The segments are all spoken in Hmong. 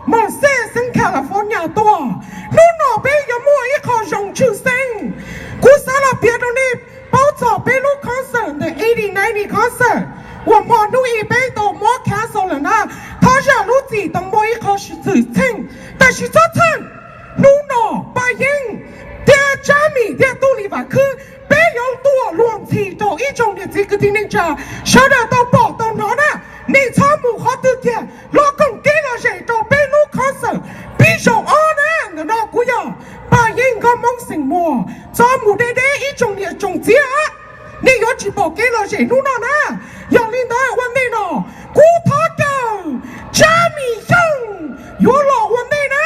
Merced xeev California tuaj. Hnub no peb yuav muaj ib qho zoo tshwj xeeb. Kuv xav los piav rau nej paub txog peb lub concert, the eighty ninety concert uas hmo hnub ib peb tau muab cancel lawm na. Thov zam lub txim tau muaj ib qho xwm txheej, tab sis txhob txhawj. Hnub no Paj Yeeb thiab Tsab Mim thiab Tub Lis Vam Khwb, peb yuav tuaj luag ntxhi rau ib tsoom niam txiv kwv tij neej tsa sawv daws tau pom tau hnov na. Nej txhob mus qhov twg kiag, los koom kev lom zem rau peb lub concert pib zaum ob na. Ntawm no kuv yog Paj Yeeb nkauj Hmoob xeem Muas, txhob mus deb deb ib tsoom niam tsoom txiv, nej yuav tsis pom kev lom zem hnub no na. Yog li ntawd ua ntej no kuv thov caw Tsab Mim Xyooj yuav los ua ntej na.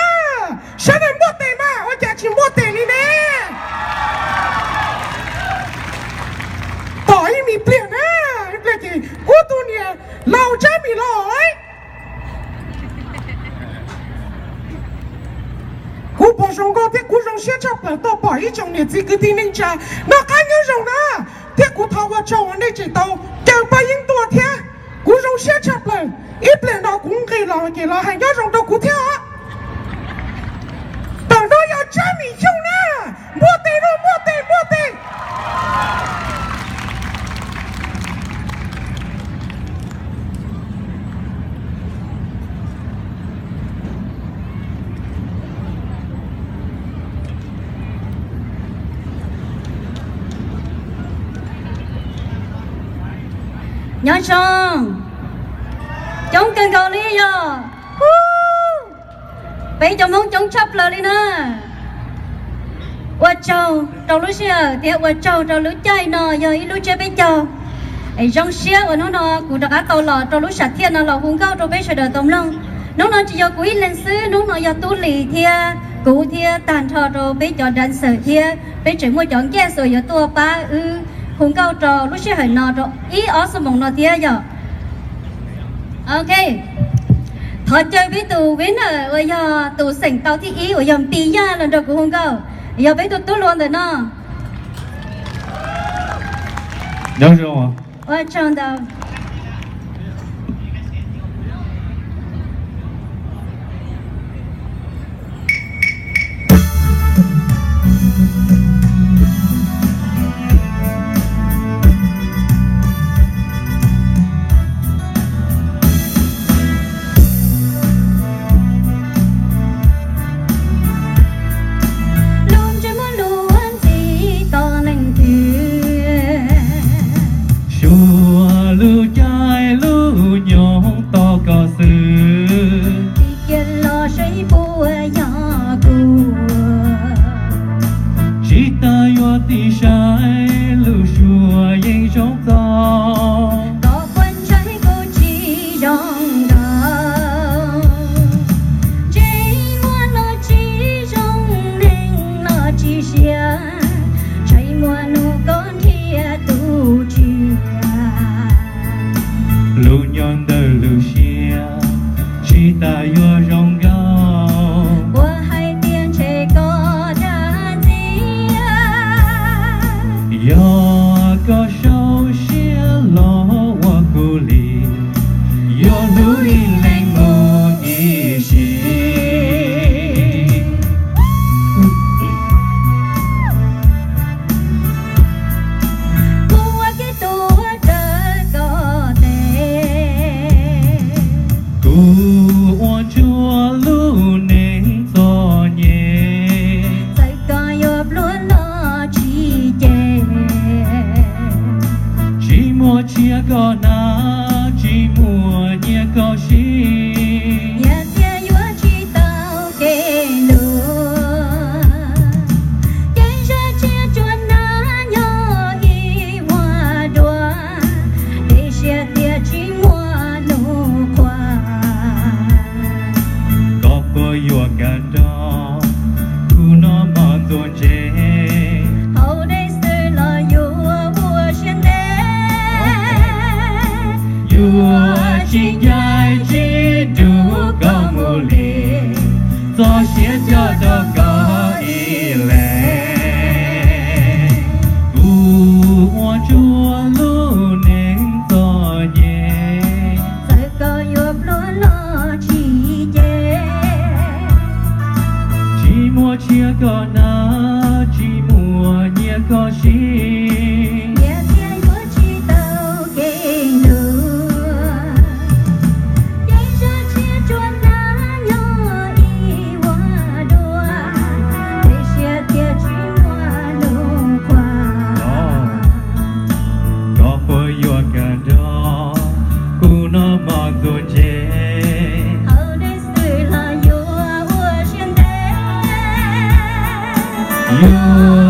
Sawv daws npuaj tes mas, ua cas tsis npuaj tes li ne? Pom ib me pliag na, ib pliag ces kuv tus niam laus Tsab Mim los. Kuv pom zoo nkauj thiab kuv zoo siab tshaj plaws tuaj pom ib tsoom niam txiv kwv tij neej tsa noj qab nyob zoo na. Thiab kuv thov ua tsaug uas nej tseem tau caw Paj Yeeb tuaj thiab. Kuv zoo siab tshaj plaws. Ib pliag no kuv nqis los ces los hais nyob zoo rau kuv thiab os. Ntawm no yog Tsab Mim Xyooj na. Npuaj tes lauj, npuaj tes, npuaj tes. Nyob zoo, coob kawg nkaus li yog. Peb cov Hmoob coob tshaj plaws li na. Ua tsaug rau lub sij hawm thiab ua tsaug rau lub caij no yog ib lub tsiab peb caug. Es zoo siab uas hnub no kuv rov qab tau los rau lub sam thiaj no los hu nkauj rau peb sawv daws tau mloog. Hnub no tsis yog kuv ib leeg xwb, hnub no yog Tub Lis thiab kuv thiab tag nrho rau peb cov dancer thiab peb tseem muaj cov guest uas yuav tuaj pab wb hu nkauj rau lub sij hawm no rau ib ob xuab moos no thiab yog. Ok, thov caw peb tus winner uas yog tus xeem tau thib ib uas yog Npis Yaj los nrog kuv hu nkauj, yog peb tus tub hluas ntawm no. Nyob zoo. Ua tsaug ntau. Lub ntsej muag luag ntxhi tos leej twg, suav lub caij lub nyoog tos koj xwb. Txij kiag los saib puas yog kuv, tsis tas yuav tib saib lub suab yeej zoo txog. Koj puas ntshai kuv tsis zoo nkauj, ntsej muag los tsis zoo, neeg los tsis siab, ntsej muag nug koj nrhiav tus tsis yog. Lub nyob ntawm lub siab tsis tas yuav zoo nkauj, puas hais tias ntshe koj dag ntxias. Yog koj sau siab los ua kuv li, yuav hlub ib leeg mus ib sim. Kuv ua kev tuag raws koj tes, kuv ua ntsuag lub neej txom nyem. Txawm koj yuav pluag los tsis cem, tsis muaj tsiaj koj hnav, tsis muaj nyiaj koj siv, nyias txiag yuav tsis tau kev luag. Kev zaj tsiaj tsuas hnav nyob ib vuag dua, dej siab tiag tsis muaj hnub qhuav. Koj puas yuav kam nrog kuv noj mov ntxuav ntse, haus dej xwb los yuav ua siab ntev. Yuav tsis ncaim tsis Nyias koj hnav tsis muaj nyias koj siv, nyias thiaj yuav tsis tau kev hluas. Yeej zaj tshiab tsuas hnav nyob ib vuag dua, tej siab thiaj tsis muaj hnub qhuav. Koj puas yuav kawm nrog kuv noj mov ntxuav ntse, hauv dej xwb los yuav ua siab ntev. Yuav